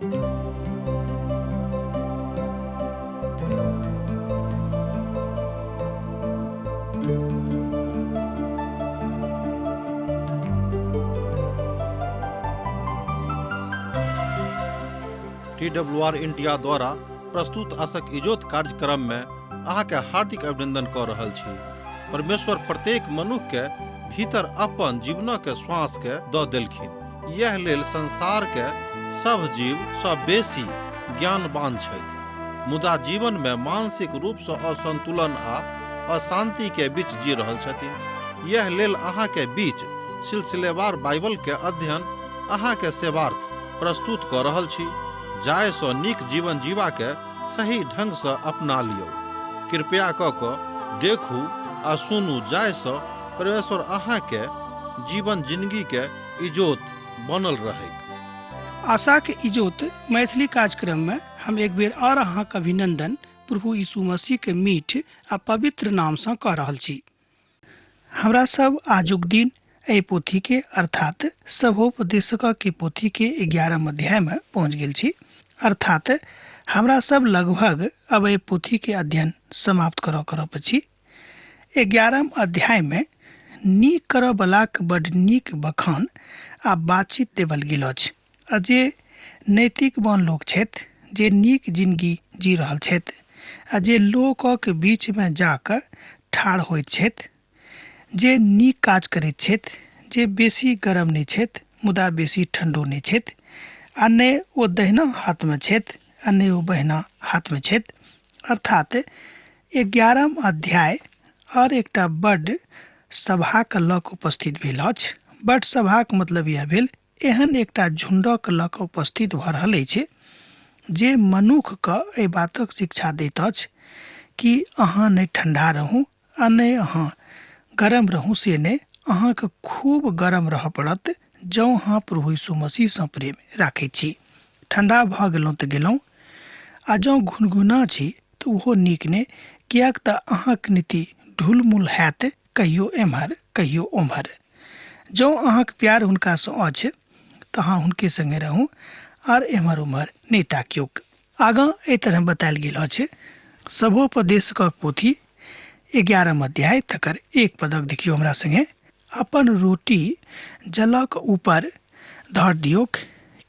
TWR India द्वारा प्रस्तुत आशक इजोत कार्यक्रम में अहाँके हार्दिक अभिनंदन कऽ रहल छी। परमेश्वर प्रत्येक मनुख के भीतर अपन जीवनक श्वास के दऽ देलखिन। यह लेल संसार के सभ जीव सँ बेसी ज्ञानवान छथि। मुदा जीवन में मानसिक रूप सँ असंतुलन आ अशांति के बीच जी रहल छथिन। यह लेल अहाँ के बीच सिलसिलेवार बाइबल के अध्ययन अहाँ के सेवार्थ प्रस्तुत कऽ रहल छी, जाहि सँ नीक जीवन जीवा के सही ढंग सँ अपना लियौ। कृपया कऽ कऽ देखू आ सुनू जाहि सँ परमेश्वर अहाँ के जीवन जिनगी के इजोत बनल रहैक। आशाक इजोत मैथिली कार्यक्रम में हम एक बेर और अहाँक अभिनंदन प्रभु यीशु मसीह के मीठ आ पवित्र नाम सँ कऽ रहल छी। हमरा सब आजुक दिन एहि पोथी के अर्थात सभोपदेशक के पोथी के 11 अध्याय में पहुंच गेल छी। अर्थात हमरा सब लगभग अब एहि पोथी के अध्ययन समाप्त करऽ करऽ पर छी। 11 अध्याय में नीक करऽ बलाक बड नीक बखान आ बातचीत देवल गेल अछि आ जे नैतिकवान लोक छथि, जे नीक जिनगी जी रहल छथि आ जे लोकक बीच में जाकऽ ठाढ़ होइत छथि, जे नीक काज करैत छथि, जे बेसी गरम नहि छथि मुदा बेसी ठंडो नहि छथि आ ने ओ दहिना हाथ में छथि आ ने ओ बहिना हाथ में छथि। अर्थात 11 अध्याय और एकटा बड सभाक लऽ कऽ उपस्थित भेल अछि। बड सभाक मतलब यैह भेल एहन एकटा झुंडक लऽ कऽ उपस्थित भऽ रहल अछि जे मनुखके एहि बातक शिक्षा दैत अछि कि अहाँ नहि ठंडा रहू आ नहि अहाँ गरम रहू, से नहि, अहाँके खूब गरम रहऽ पड़त जँ अहाँ प्रभु यीशु मसीहसँ प्रेम राखैत छी। ठंडा भऽ गेलहुँ तऽ गेलहुँ आ जँ घुनघुना छी तऽ ओहो नीक नहि, किएक तऽ अहाँक नीति ढुलमुल हैत, कहियो एम्हर कहियो ओम्हर। जँ अहाँक प्यार हुनकासँ अछि तऽ अहाँ हुनके संगे रहू आर एम्हर ओम्हर नहि ताकियौक। आगाँ एहि तरह बतायल गेल अछि सभोपदेशकक पोथी 11 अध्याय तकर 1 पदक देखियौ हमरा संगे। अपन रोटी जलक ऊपर धर दियौक,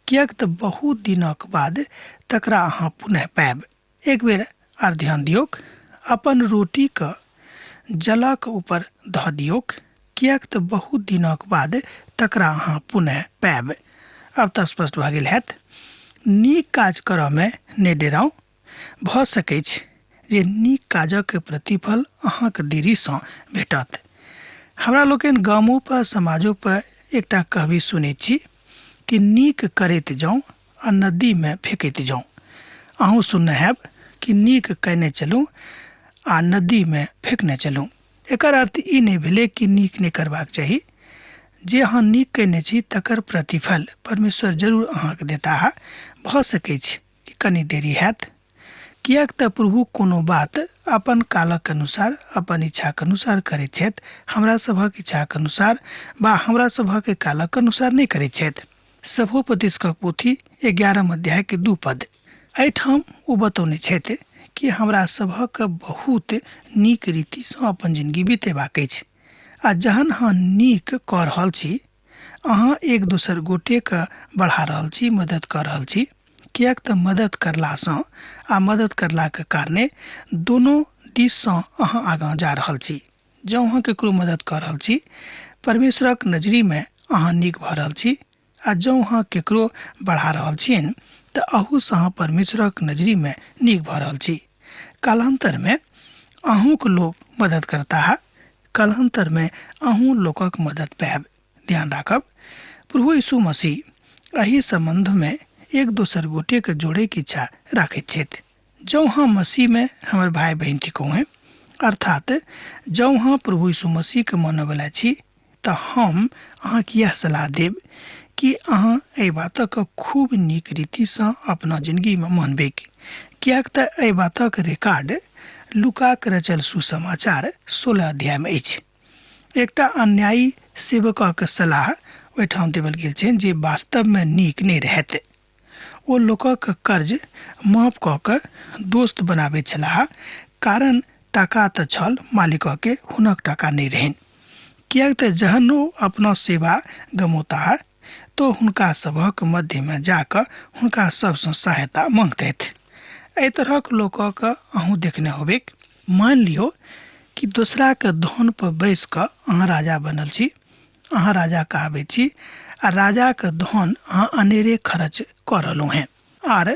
किएक तऽ बहुत दिनक बाद तकरा अहाँ पुनः पायब। एक बेर आर ध्यान दियौक, अपन रोटीके जलक ऊपर धऽ दियौक, किएक तऽ बहुत दिनक बाद तकरा अहाँ पुनः पायब। आब तऽ स्पष्ट भऽ गेल हैत। नीक काज करऽमे नहि डेराउ, भऽ सकैछ जे नीक काजक प्रतिफल अहाँके देरीसँ भेटत। हमरा लोकनि गामोपर समाजोपर एकटा कहबी सुनैत छी कि नीक करैत जाउ आ नदीमे फेकैत जाउ। अहूँ सुनने हैब कि नीक कयने चलू आ नदीमे फेकने चलू। एकर अर्थ ई नहि भेलै कि नीक नहि करबाक चाही। जे अहाँ नीक कयने छी तकर प्रतिफल परमेश्वर जरूर अहाँके देताह। भऽ सकैछ कि कनि देरी हैत, किएक तऽ प्रभु कोनो बात अपन कालक अनुसार अपन इच्छाक अनुसार करैत छथि, हमरा सभक इच्छाक अनुसार वा हमरा सभक कालक अनुसार नहि करैत छथि। सभोपदेशकक पोथी 11 अध्याय के 2 पद। एहिठाम ओ बतौने छथि कि हमरा सभक बहुत नीक रीतिसँ अपन जिनगी बितेबाक अछि आ जहन अहाँ नीक कऽ रहल छी, अहाँ एक दोसर गोटेके बढ़ा रहल छी, मदद कऽ रहल छी, किएक तऽ मदद करलासँ आ मदद करलाके कारणे दोनो दिससँ अहाँ आगाँ जा रहल छी। जँ अहाँ ककरो मदद कऽ रहल छी, परमेश्वरक नजरिमे अहाँ नीक भऽ रहल छी आ जँ अहाँ ककरो बढ़ा रहल छियनि तऽ अहूसँ अहाँ परमेश्वरक नजरिमे नीक भऽ रहल छी। कालान्तरमे अहूँक लोक मदद करताह, कालान्तरमे अहूँ लोकक मदद पायब। ध्यान राखब, प्रभु यीशु मसीह एहि सम्बन्धमे एक दोसर गोटेके जोड़ैके इच्छा राखैत छथि। जँ अहाँ मसीहमे हमर भाय बहिन थिकहुँ हैं, अर्थात जँ अहाँ प्रभु यीशु मसीहके मानयवला छी, तऽ हम अहाँके इएह सलाह देब कि अहाँ एहि बातक खूब नीक रीतिसँ अपना जिनगीमे मानबैक, किएक तऽ एहि बातक रिकॉर्ड लूकाक रचल सुसमाचार 16 अध्यायमे अछि। एकटा अन्यायी सेवकक सलाह ओहिठाम देवल गेल छनि जे वास्तवमे नीक नहि रहत। ओ लोकक कर्ज माफ कऽ कऽ दोस्त बनाबैत छलाह, कारण टाका तऽ छल मालिकके, हुनक टाका नहि रहनि। किएक तऽ जहन ओ अपना सेवा गमौताह तऽ हुनका सभक मध्यमे जाकऽ हुनका सभसँ सहायता मङ्गतथि। एहि तरहक लोकक अहूँ देखने होबेक। मानि लियौ कि दोसराके धन पर बैस कऽ अहाँ राजा बनल छी, अहाँ राजा कहाबै छी आ राजाके धन अहाँ अनेरे खर्च कऽ रहलहुँ हेँ, आर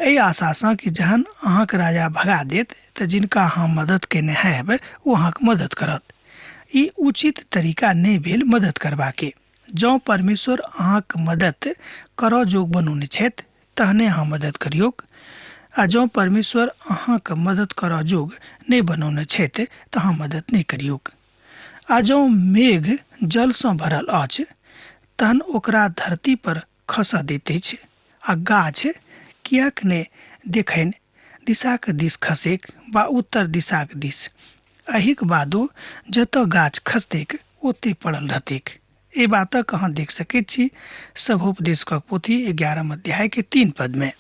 एहि आशासँ कि जहन अहाँके राजा भगा देत तऽ जिनका अहाँ मदद केने हैब ओ अहाँके मदद करत। ई उचित तरीका नहि भेल मदद करबाके। जँ परमेश्वर अहाँके मदद करऽ जोग बनौने छथि तहने अहाँ मदद करियौक, आ जँ परमेश्वर अहाँके मदद करऽ जोग नहि बनौने छथि तऽ अहाँ मदद नहि करियौक। आ जँ मेघ जलसँ भरल अछि तहन ओकरा धरती पर खसऽ दैत अछि, आ गाछ किएक नहि देखनि दिशाक दिस खसेक वा उत्तर दिशाक दिस, एहिक बादो जतऽ गाछ खसतैक ओतहि पड़ल रहतैक। एहि बातक अहाँ देख सकैत छी सभोपदेशकक पोथी 11 अध्याय के 3 पद में।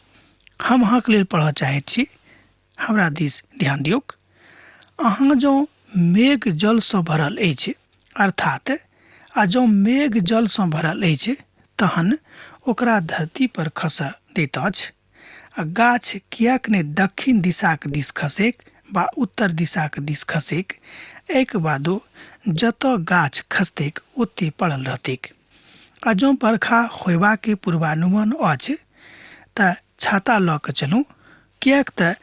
हम अहाँके लेल पढ़ऽ चाहैत छी, हमरा दिस ध्यान दियौक। अहाँ जँ मेघ जलसँ भरल अछि, अर्थात आ जँ मेघ जलसँ भरल अछि तहन ओकरा धरती पर खसऽ दैत अछि, आ गाछ किएक नहि दक्षिण दिशाक दिस खसेक वा उत्तर दिशाक दिस खसेक, एहिके बादो जतऽ गाछ खसतैक ओतहि पड़ल रहतैक। आ जँ बरखा होयबाके पूर्वानुमान अछि तऽ छाता लऽ कऽ चलू, किएक तऽ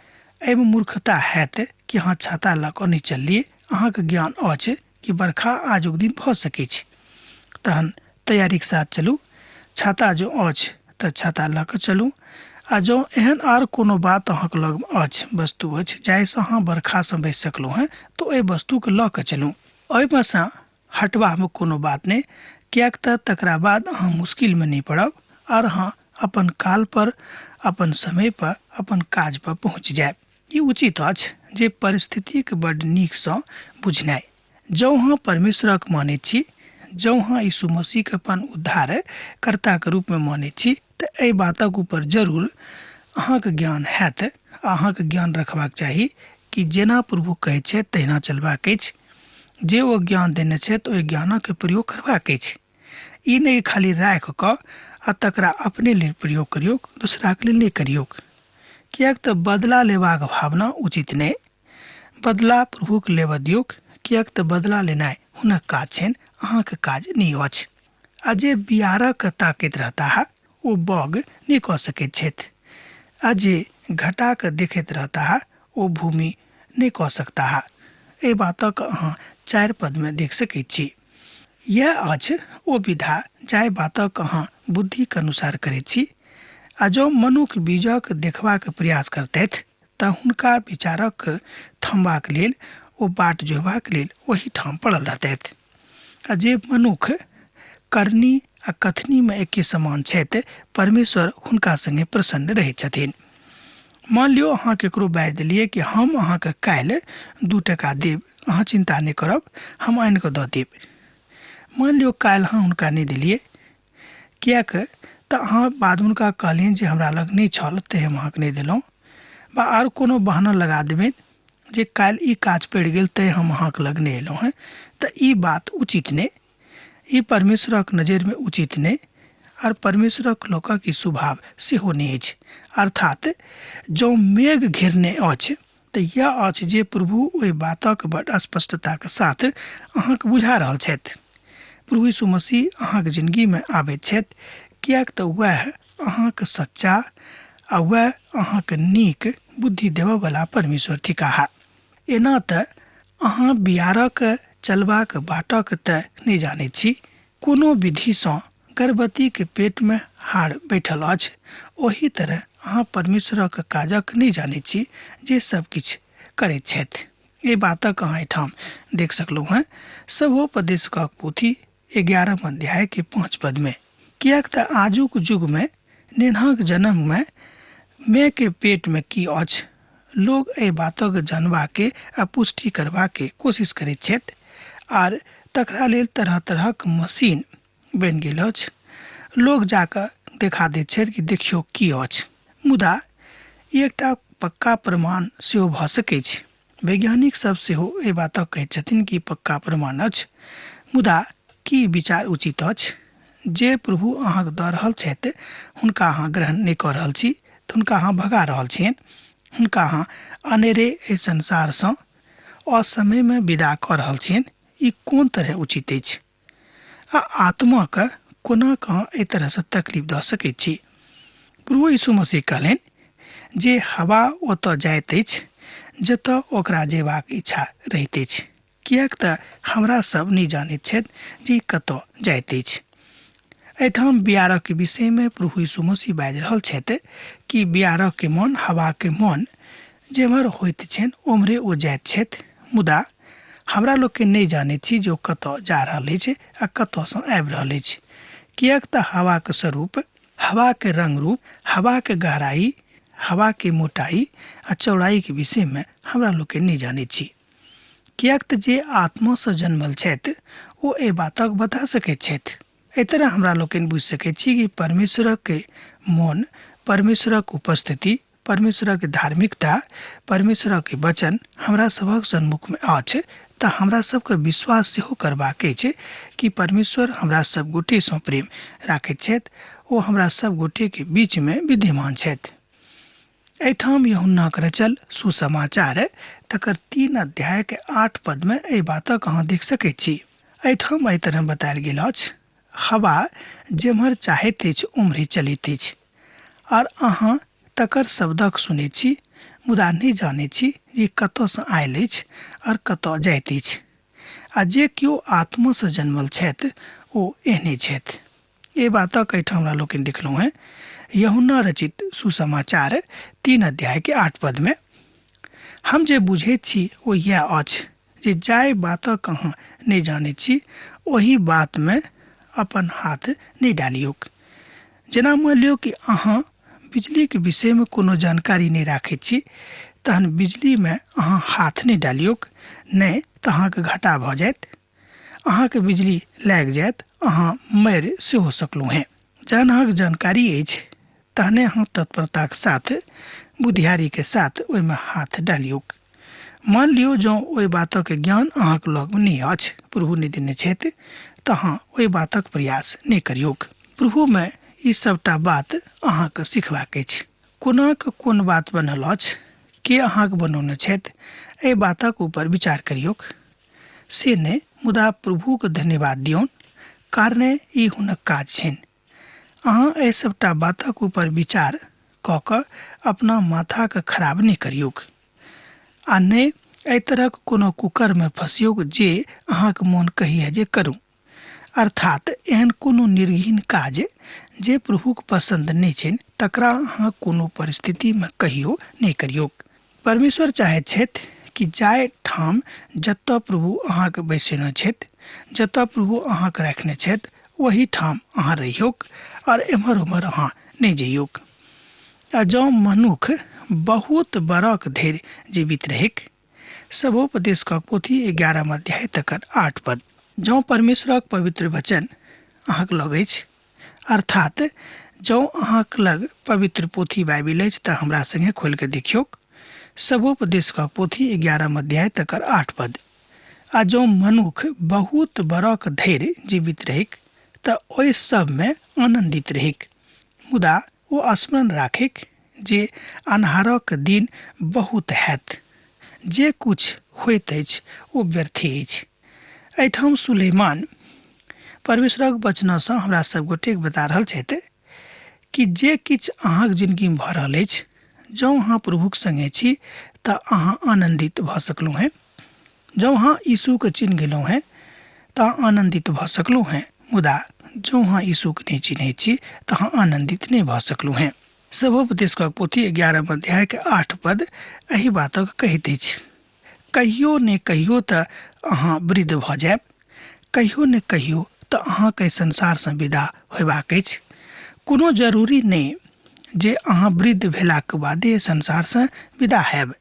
एहिमे मूर्खता हैत कि अहाँ छाता लऽ कऽ नहि चललियै। अहाँके ज्ञान अछि कि बरखा आजुक दिन भऽ सकै छै, तहन तैयारीके साथ चलू। छाता जँ अछि तऽ छाता लऽ कऽ चलू, आ जँ एहन आर कोनो बात अहाँके लग अछि, वस्तु अछि जाहिसँ अहाँ बरखासँ बचि सकलहुँ हेँ, तऽ ओहि वस्तुके लऽ कऽ चलू। ओहिमे सँ हटबामे कोनो बात नहि, किएक तऽ तकरा बाद अहाँ मुश्किलमे नहि पड़ब आर अहाँ अपन काल पर, अपन समय पर, अपन काज पर पहुँच जायब। ई उचित अछि जे परिस्थितिके बड्ड नीकसँ बुझनाइ। जँ अहाँ परमेश्वरक मानैत छी, जँ अहाँ यीशु मसीहके अपन उद्धारकर्ताके रूपमे मानैत छी, तऽ एहि बातक ऊपर जरूर अहाँके ज्ञान हैत आ अहाँके ज्ञान रखबाक चाही कि जेना प्रभु कहैत छथि तहिना चलबाक अछि। जे ओ ज्ञान देने छथि ओहि ज्ञानक प्रयोग करबाक अछि। ई नहि खाली राखि कऽ आ तकरा अपने लेल प्रयोग करियौक, दोसराके लेल नहि करियौक। किएक तऽ बदला लेबाक भावना उचित नहि। बदला प्रभुके लेबऽ दियौक, किएक तऽ बदला लेनाइ हुनक काज छनि, अहाँके काज नहि अछि। आ जे बियारक ताकैत रहताह ओ बग नहि कऽ सकैत छथि, आ जे घटाके देखैत रहताह ओ भूमि नहि कऽ सकताह। एहि बातक अहाँ 4 पदमे देख सकैत छी। यैह अछि ओ विधा जाहि बातक अहाँ बुद्धिके अनुसार करैत छी, आ जँ मनुख बीजक देखबाक प्रयास करतथि तऽ हुनका विचारक थमबाक लेल ओ बाट जोहबाक लेल ओहिठाम पड़ल रहतथि। आ जे मनुख करनी आ कथनीमे एके समान छथि, परमेश्वर हुनका संगे प्रसन्न रहैत छथिन। मान लियौ अहाँ केकरो बाजि देलियै कि हम अहाँके काल्हि 2 टका देब, अहाँ चिन्ता नहि करब, हम आनि कऽ दऽ देब। मान लियौ काल्हि अहाँ हुनका नहि देलियै, किएक तऽ अहाँ बाद हुनका कहलियनि जे हमरा लग नहि छल तेँ हम अहाँके नहि देलहुँ, वा आर कोनो बहाना लगा देबनि जे काल्हि ई काज पड़ि गेल तेँ हम अहाँके लग नहि अयलहुँ हेँ, तऽ ई बात उचित नहि, ई परमेश्वरक नजरिमे उचित नहि, आर परमेश्वरक लोकक ई स्वभाव सेहो नहि अछि। अर्थात जँ मेघ घेरने अछि तऽ यैह अछि जे प्रभु ओहि बातक बड स्पष्टताक साथ अहाँके बुझा रहल छथि। प्रभु यीशु मसीह अहाँके जिंदगीमे आबैत छथि, किएक तऽ वएह अहाँके सच्चा आ वएह अहाँके नीक बुद्धि देबऽवला परमेश्वर थिकाह। एना तऽ अहाँ बियारक चलबाक बाटक तऽ नहि जानैत छी। कोनो विधिसँ गर्भवतीके पेटमे हाड़ बैठल अछि, ओही तरह अहाँ परमेश्वरक काजक नहि जानैत छी जे सब किछु करैत छथि। एहि बातक अहाँ एहिठाम देख सकलहुँ हेँ सभोपदेशकक पोथी 11 अध्याय के 5 पदमे। किएक तऽ आजुक युगमे नेन्हाक जन्ममे मायके पेटमे की अछि, लोग एहि बातक जानबाके आ पुष्टि करबाके कोशिश करैत छथि, आर तकरा लेल तरह तरहक मशीन बनि गेल अछि। लोग जाकऽ देखा दैत छथि कि देखियौ की अछि। मुदा ई एकटा पक्का प्रमाण सेहो भऽ सकैत छै। वैज्ञानिक सब सेहो एहि बातक कहैत छथिन कि पक्का प्रमाण अछि। मुदा की विचार उचित अछि? जे प्रभु अहाँके दऽ रहल छथि हुनका अहाँ ग्रहण नहि कऽ रहल छी, तऽ हुनका अहाँ भगा रहल छियनि, हुनका अहाँ अनेरे एहि संसारसँ असमयमे विदा कऽ रहल छियनि। ई कोन तरह उचित अछि? आ आत्माके कोना कऽ एहि तरहसँ तकलीफ दऽ सकैत छी? प्रभु यीशु मसीह कहलनि जे हवा ओतऽ जाइत अछि जतऽ ओकरा जेबाक इच्छा रहैत अछि, किएक तऽ हमरा सब नहि जानैत छथि जे कतऽ जाइत अछि। एहिठाम बियारक विषयमे प्रभु यीशु मसीह बाजि रहल छथि कि बियारक मन, हवाके मन जेम्हर होइत छनि ओम्हरे ओ जाइत छथि, मुदा हमरा लोकके नहि जानैत छी जे ओ कतऽ जा रहल अछि आ कतऽसँ आबि रहल अछि। किएक तऽ हवाके स्वरूप, हवाके रंग रूप, हवाके गहराई, हवाके मोटाई आ चौड़ाईके विषयमे हमरा लोकके नहि जानैत छी। किएक तऽ जे आत्मासँ जन्मल छथि ओ एहि बातक बता सकैत छथि। एहि तरह हमरा लोकनि बुझि सकैत छी कि परमेश्वरक मोन, परमेश्वरक उपस्थिति, परमेश्वरक धार्मिकता, परमेश्वरक वचन हमरा सभक सन्मुखमे अछि, तऽ हमरा सबके विश्वास सेहो करबाक अछि कि परमेश्वर हमरा सब गोटेसँ प्रेम राखैत छथि, ओ हमरा सब गोटेके बीचमे विद्यमान छथि। एहिठाम यूहन्नाक रचल सुसमाचार तकर 3 अध्याय के 8 पद में एहि बातक अहाँ देख सकैत छी। एहिठाम एहि तरह बतायल गेल अछि, हवा जेम्हर चाहैत अछि उम्हरे चलैत अछि, और अहाँ तकर शब्दक सुनैत छी मुदा नहि जानैत छी जे कतऽसँ आयल अछि और कतऽ जाइत अछि। आ जे केओ आत्मासँ जन्मल छथि ओ एहने छथि। एहि बातक एहिठाम हमरा लोकनि देखलहुँ हेँ यूहन्ना रचित सुसमाचार 3 अध्याय के 8 पद में। हम जे बुझैत छी ओ इएह अछि जे जाहि बातक अहाँ नहि जानैत छी ओहि बातमे अपन हाथ नहि डालियौक। जेना मानि लियौ कि अहाँ बिजलीके विषयमे कोनो जानकारी नहि राखैत छी, तहन बिजलीमे अहाँ हाथ नहि डालियौक, नहि तऽ अहाँके घाटा भऽ जायत, अहाँके बिजली लागि जायत, अहाँ मरि सेहो सकलहुँ हेँ। जहन अहाँके जानकारी अछि तहने अहाँ तत्परताके साथ, बुधियारीके साथ ओहिमे हाथ डालियौक। मान लियौ जँ ओहि बातक ज्ञान अहाँके लगमे नहि अछि, प्रभु नहि देने छथि, तऽ अहाँ ओहि बातक प्रयास नहि करियौक। प्रभुमे ई सबटा बात अहाँके सिखबाक अछि। कोनाके कोन बात बनल अछि, के अहाँके बनौने छथि, एहि बातक ऊपर विचार करियौक। से नहि, मुदा प्रभुके धन्यवाद दियौन, कारणे ई हुनक काज छनि। अहाँ एहि सबटा बातक ऊपर विचार कऽ कऽ अपना माथाके खराब नहि करियौक, आ नहि एहि तरहक कोनो कुकरमे फसियौक जे अहाँके मोन कहैए जे करू। अर्थात एहन कोनो निर्घिन काज जे प्रभुके पसन्द नहि छनि तकरा अहाँ कोनो परिस्थितिमे कहियो नहि करियौक। परमेश्वर चाहैत छथि कि जाहि ठाम जतऽ प्रभु अहाँके बैसेने छथि, जतऽ प्रभु अहाँके राखने छथि, ओही ठाम अहाँ रहियौक और एम्हर ओम्हर अहाँ नहि जइयौक। आ जँ मनुख बहुत बरख धरि जीवित रहैक, सभोपदेशक पोथी 11 अध्याय तकर 8 पद। जँ परमेश्वरक पवित्र वचन अहाँके लग अछि, अर्थात जँ अहाँके लग पवित्र पोथी बाइबिल अछि, तऽ हमरा संगे खोलि कऽ देखियौक सभोपदेशक पोथी 11 अध्याय तकर 8 पद। आ जँ मनुख बहुत बरख धरि जीवित रहैक तऽ ओहि सबमे आनन्दित रहैक, मुदा ओ स्मरण राखैक जे अन्हारक दिन बहुत हैत, जे कुछ होइत अछि ओ व्यर्थे अछि। एहिठाम सुलेमान परमेश्वरक वचनसँ हमरा सब गोटेके बता रहल छथि कि जे किछु अहाँके जिनगीमे भऽ रहल अछि, जँ अहाँ प्रभुक संगे छी तऽ अहाँ आनन्दित भऽ सकलहुँ हेँ, जँ अहाँ यीशुके चिन्ह गेलहुँ हेँ तऽ आनन्दित भऽ सकलहुँ हेँ, मुदा जँ अहाँ यीशुके नहि चिन्हैत छी तऽ अहाँ आनन्दित नहि भऽ सकलहुँ हेँ। सभोपदेशकक पोथी 11 अध्याय के 8 पद एहि बातक कहैत अछि, कहियो ने कहियो तऽ अहाँ वृद्ध भऽ जायब, कहियो ने कहियो तऽ अहाँके संसारसँ विदा होयबाक अछि। कोनो जरूरी नहि जे अहाँ वृद्ध भेलाक बादे संसारसँ विदा हैब।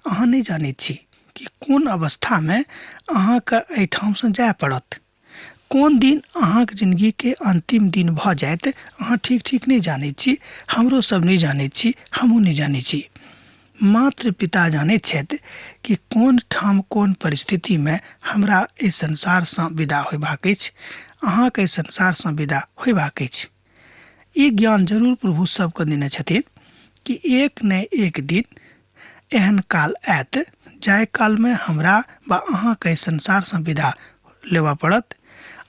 अहाँ नहि जानैत छी कि कोन अवस्थामे अहाँके एहिठामसँ जाय पड़त, कोन दिन अहाँके जिंदगीके अंतिम दिन भऽ जायत अहाँ ठीक ठीक नहि जानैत छी, हमरो सब नहि जानैत छी, हमहूँ नहि जानैत छी। मात्र पिता जानैत छथि कि कोन ठाम कोन परिस्थितिमे हमरा एहि संसारसँ विदा होयबाक अछि, अहाँके एहि संसारसँ विदा होयबाक अछि। ई ज्ञान जरूर प्रभु सबके देने छथिन कि एक ने एक दिन एहन काल आयत जाहि कालमे हमरा वा अहाँके एहि संसारसँ विदा लेबऽ पड़त।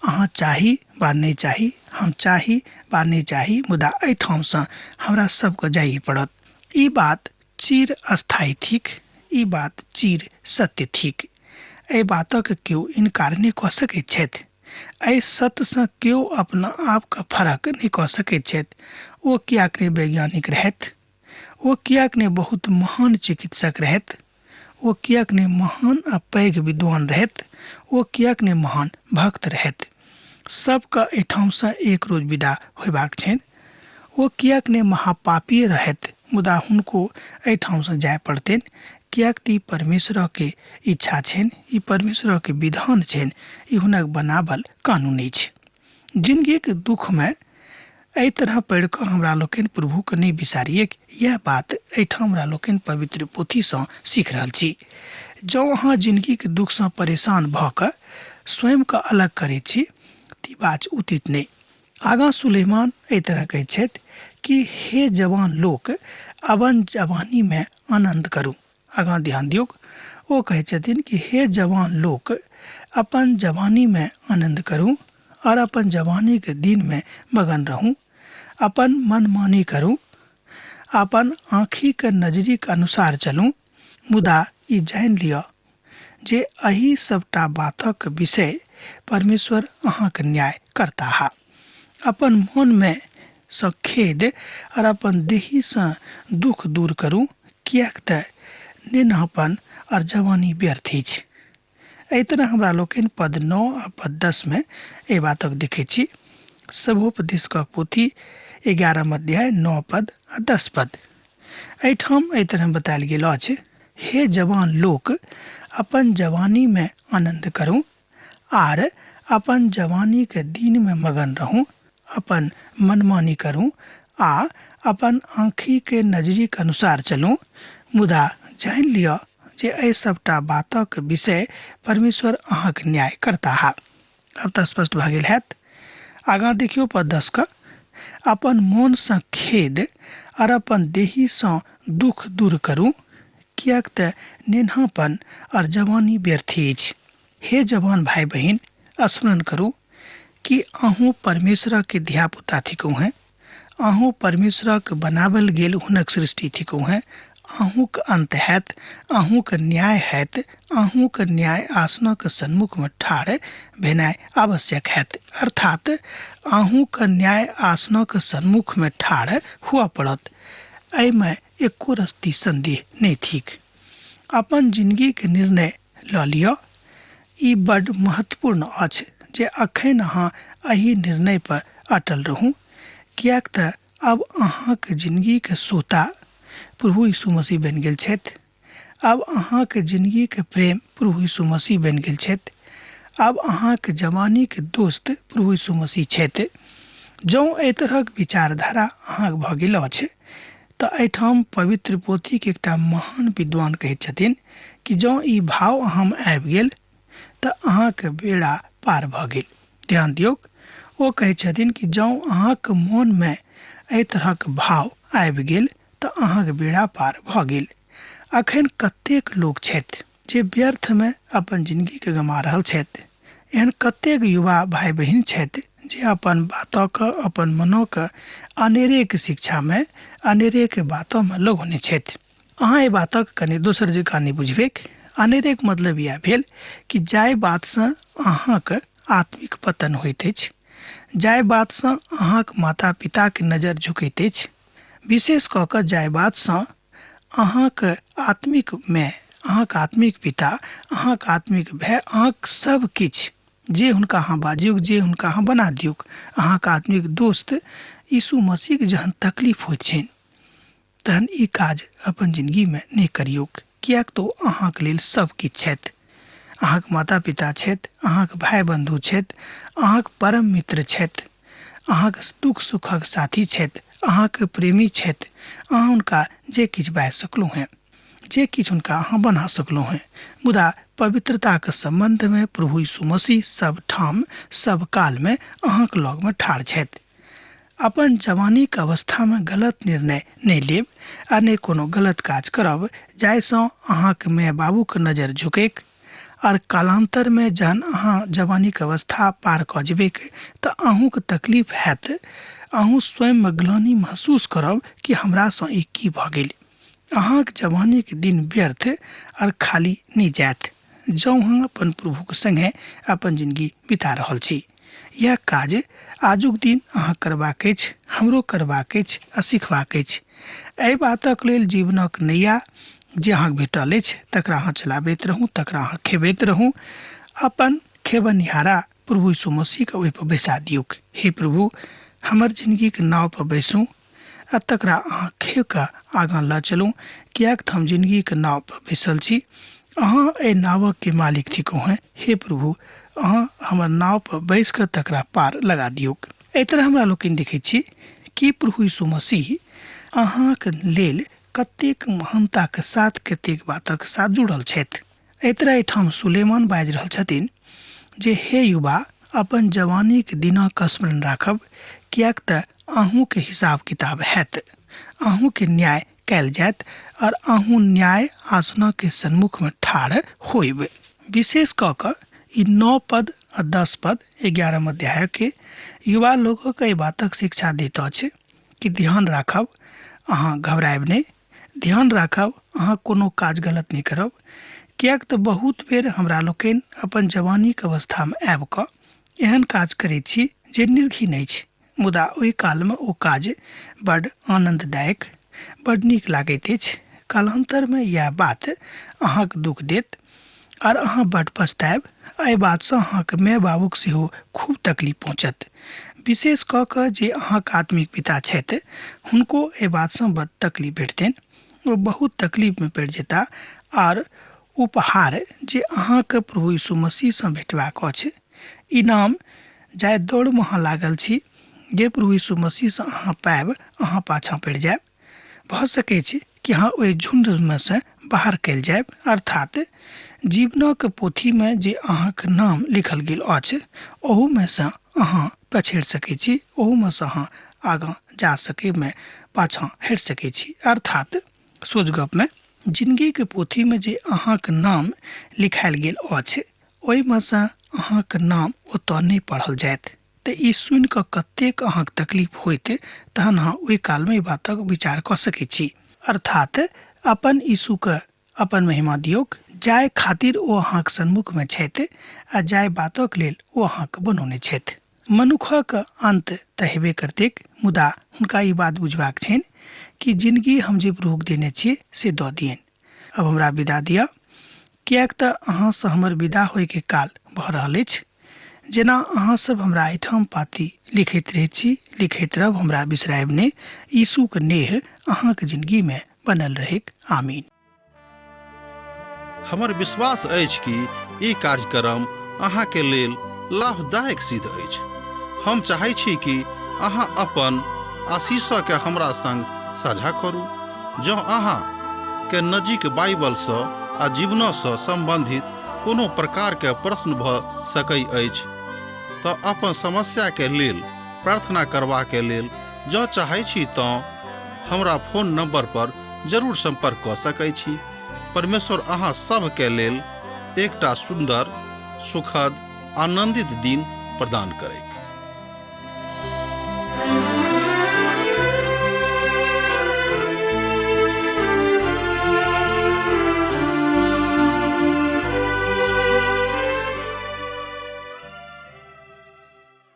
अहाँ चाही वा नहि चाही, हम चाही वा नहि चाही, मुदा एहिठामसँ हमरा सबके जाइए पड़त। ई बात चिर अस्थायी थिक, ई बात चिर सत्य थिक। एहि बातक केओ इनकार नहि कऽ सकैत छथि। एहि सत्यसँ केओ अपना आपके फरक नहि कऽ सकैत छथि। ओ किएक नहि वैज्ञानिक रहथि, ओ किएक नहि बहुत महान चिकित्सक रहथि, ओ किएक नहि महान आ पैघ विद्वान रहथि, ओ किएक नहि महान भक्त रहथि, सबके एहिठामसँ एक रोज विदा होयबाक छनि। ओ किएक नहि महापापी रहथि, मुदा हुनको एहिठामसँ जाय पड़तनि, किएक तऽ ई परमेश्वरके इच्छा छनि, ई परमेश्वरके विधान छनि, ई हुनक बनावल कानून अछि। जिनगीके दुःखमे एहि तरह पढ़ि कऽ हमरा लोकनि प्रभुके नहि बिसारियै, इएह बात एहिठाम हमरा लोकनि पवित्र पोथीसँ सीख रहल छी। जँ अहाँ जिनगीके दुःखसँ परेशान भऽ कऽ स्वयंके अलग करैत छी तऽ ई बात उचित नहि। आगाँ सुलेमान एहि तरह कहैत छथि कि हे जवान लोक, अपन जवानीमे आनन्द करू। आगाँ ध्यान दियौक, ओ कहैत छथिन कि हे जवान लोक, अपन जवानीमे आनन्द करू और अपन जवानीके दिनमे मगन रहू, अपन मनमानी करू, अपन आँखिके नजरिके अनुसार चलू, मुदा ई जानि लिअ जे एहि सबटा बातक विषय परमेश्वर अहाँके न्याय करताह। अपन मोनमे सँ खेद और अपन देहीसँ दुख दूर करू, किएक तऽ नेनहपन और जवानी व्यर्थ अछि। एहि तरह हमरा लोकनि पद 9 आ पद 10 मे एहि बातक देखैत छी। सभोपदेशक पोथी 11 अध्याय 9 पद आ 10 पद। एहिठाम एहि तरह बतायल गेल अछि, हे जवान लोक, अपन जवानीमे आनन्द करू आर अपन जवानीके दिनमे मगन रहू, अपन मनमानी करू आ अपन आँखिके नजरिके अनुसार चलू, मुदा जानि लिअ जे एहि सबटा बातक विषय परमेश्वर अहाँके न्याय करताह। आब तऽ स्पष्ट भऽ गेल हैत। आगाँ देखियौ पद 10 के, अपन मोनसँ खेद आर अपन देहीसँ दुख दूर करू, किएक तऽ नेन्हापन आर जवानी व्यर्थी अछि। हे जवान भाई बहिन, स्मरण करू कि अहूँ परमेश्वरके धियापुता थिकहुँ हेँ, अहूँ परमेश्वरक बनावल गेल हुनक सृष्टि थिकहुँ हेँ। अहूँक अन्त हैत, अहूँक न्याय हैत, अहूँक न्याय आसनक सन्मुखमे ठाढ़ भेनाइ आवश्यक हैत, अर्थात अहूँक न्याय आसनक सन्मुखमे ठाढ़ हुअ पड़त। एहिमे एको रत्ती सन्देह नहि थिक। अपन जिनगीके निर्णय लऽ लिअ। ई बड्ड महत्वपूर्ण अछि जे अखन अहाँ एहि निर्णय पर अटल रहू, किएक तऽ अब अहाँके जिनगीके सोता प्रभु यीशु मसीह बनि गेल छथि। अब अहाँके जिनगीके प्रेम प्रभु यीशु मसीह बनि गेल छथि। अब अहाँके जवानीके दोस्त प्रभु यीशु मसीह छथि। जँ एहि तरहक विचारधारा अहाँके भऽ गेल अछि तऽ एहिठाम पवित्र पोथीके एकटा महान विद्वान कहैत छथिन कि जँ ई भाव अहाँमे आबि गेल तऽ अहाँके बेड़ा पार भऽ गेल। ध्यान दियौक, ओ कहै छथिन कि जँ अहाँके मोनमे एहि तरहक भाव आबि गेल तऽ अहाँके बेड़ा पार भऽ गेल। अखन कतेक लोक छथि जे व्यर्थमे अपन जिनगीके गमा रहल छथि। एहन कतेक युवा भाई बहिन छथि जे अपन बातक, अपन मनोके अनेरेके शिक्षामे, अनेरेके बातोमे लगौने छथि। अहाँ एहि बातक कनि दोसर जकाँ नहि बुझबैक। अनेरेके मतलब इएह भेल कि जाहि बातसँ अहाँके आत्मिक पतन होइत अछि, जाहि बातसँ अहाँके माता पिताके नजर झुकैत अछि, विशेष कऽ कऽ जाहि बातसँ अहाँके आत्मिक माय, अहाँके आत्मिक पिता, अहाँके आत्मिक भाय, अहाँके सब किछु जे हुनका अहाँ बाजियौक, जे हुनका अहाँ बना दियौक, अहाँके आत्मिक दोस्त यीशु मसीहके जहन तकलीफ होइत छनि तहन ई काज अपन जिनगीमे नहि करियौक, किएक तऽ ओ अहाँके लेल सब किछु छथि। अहाँके माता पिता छथि, अहाँके भाय बन्धु छथि, अहाँके परम मित्र छथि, अहाँके दुःख सुखक साथी छथि, अहाँके प्रेमी छथि। अहाँ हुनका जे किछु बाजि सकलहुँ हेँ, जे किछु हुनका अहाँ बना सकलहुँ हेँ, मुदा पवित्रताके सम्बन्धमे प्रभु यीशु मसीह सब ठाम सब कालमे अहाँके लगमे ठाढ़ छथि। अपन जवानीक अवस्थामे गलत निर्णय नहि लेब आ नहि कोनो गलत काज करब जाहिसँ अहाँके माय बाबूके नजर झुकैक, आर कालान्तरमे जहन अहाँ जवानीक अवस्था पार कऽ जेबैक तऽ अहूँके तकलीफ हैत, अहूँ स्वयंमे ग्लानि महसूस करब कि हमरासँ ई की भऽ गेल। अहाँक जवानीक दिन व्यर्थ आर खाली नहि जायत जँ अहाँ अपन प्रभुक सङ्गे अपन जिनगी बिता रहल छी। इएह काज आजुक दिन अहाँ करबाक अछि, हमरो करबाक अछि आ सिखबाक अछि। एहि बातक लेल जीवनक नैया जे अहाँके भेटल अछि तकरा अहाँ चलाबैत रहू, तकरा अहाँ खेबैत रहू। अपन खेबनिहारा प्रभु यीशु मसीहके ओहिपर बैसा दियौक। हे प्रभु, हमर जिनगीके नावपर बैसू आ तकरा अहाँ खेब कऽ आगाँ लऽ चलू, किएक तऽ हम जिनगीके नावपर बैसल छी। अहाँ एहि नावके मालिक थिकहुँ हेँ। हे प्रभु, अहाँ हमर नावपर बैसि कऽ तकरा पार लगा दियौक। एहि तरह हमरा लोकनि देखैत छी कि प्रभु यीशु मसीह अहाँक लेल कतेक महानताके साथ कतेक बातक साथ जुड़ल छथि। एहि तरह एहिठाम सुलेमान बाजि रहल छथिन जे हे युवा, अपन जवानीक दिनक स्मरण राखब, किएक तऽ अहूँके हिसाब किताब हैत, अहूँके न्याय कयल जायत और अहूँ न्याय आसनके सन्मुखमे ठाढ़ होइब। विशेष कऽ कऽ ई 9 पद आ 10 पद 11 अध्यायके युवा लोकक एहि बातक शिक्षा दैत अछि कि ध्यान राखब, अहाँ घबरायब नहि, ध्यान राखब, अहाँ कोनो काज गलत नहि करब, किएक तऽ बहुत बेर हमरा लोकनि अपन जवानीक अवस्थामे आबि कऽ एहन काज करैत छी जे निर्घिन अछि, मुदा ओहि कालमे ओ काज बड्ड आनन्ददायक, बड्ड नीक लागैत अछि। कालान्तरमे इएह बात अहाँके दुःख देत आर अहाँ बड्ड पछतायब। एहि बातसँ अहाँके माय बाबूके सेहो खूब तकलीफ पहुँचत। विशेष कऽ कऽ जे अहाँके आत्मिक पिता छथि हुनको एहि बातसँ बड्ड तकलीफ भेटतनि, ओ बहुत तकलीफमे पड़ि जेता आर उपहार जे अहाँके प्रभु यीशु मसीहसँ भेटबाक अछि, इनाम जाहि दौड़मे अहाँ लागल छी, जे प्रभु यीशु मसीहसँ अहाँ पायब, अहाँ पाछाँ पड़ि जायब। भऽ सकै छै कि अहाँ ओहि झुण्डमे सँ बाहर कयल जायब, अर्थात जीवनक पोथीमे जे अहाँक नाम लिखल गेल अछि ओहूमे सँ अहाँ पछड़ि सकै छी, ओहूमे सँ अहाँ आगाँ जा सकैमे पाछाँ हटि सकै छी। अर्थात सोझ गपमे जिनगीक पोथीमे जे अहाँक नाम लिखायल गेल अछि ओहिमे सँ अहाँक नाम ओतऽ नहि पढ़ल जायत। तऽ ई सुनि कऽ कतेक अहाँके तकलीफ होइत तहन अहाँ ओहि कालमे ई बातक विचार कऽ सकै छी। अर्थात अपन यीशुके अपन महिमा दियौक जाहि खातिर ओ अहाँक सन्मुखमे छथि आ जाहि बातक लेल ओ अहाँके बनौने छथि। मनुखक अन्त तऽ हेबे करतैक, मुदा हुनका ई बात बुझबाक छनि कि जिनगी हम जे प्रभुक देने छियै से दऽ दियनि। आब हमरा विदा दिअ, किएक तऽ अहाँसँ हमर विदा होइके काल भऽ रहल अछि। जेना अहाँ सब हमरा एहिठाम पाती लिखैत रहैत छी, लिखैत रहब, हमरा बिसरायब नहि। यीशुक नेह अहाँक जिनगीमे बनल रहैक। आमीन। हमर विश्वास अछि कि ई कार्यक्रम अहाँके लेल लाभदायक सिद्ध अछि। हम चाहै छी कि अहाँ अपन आशीषके हमरा संग साझा करू। जँ अहाँ के नजीक बाइबलसँ आ जीवनसँ सम्बन्धित कोनो प्रकारके प्रश्न भऽ सकै अछि तऽ अपन समस्याके लेल प्रार्थना करबाके लेल जँ चाहै छी तँ हमरा फोन नंबर पर जरूर संपर्क कऽ सकै छी। परमेश्वर अहाँ सभके लेल एकटा सुन्दर, सुखद, आनंदित दिन प्रदान करैक।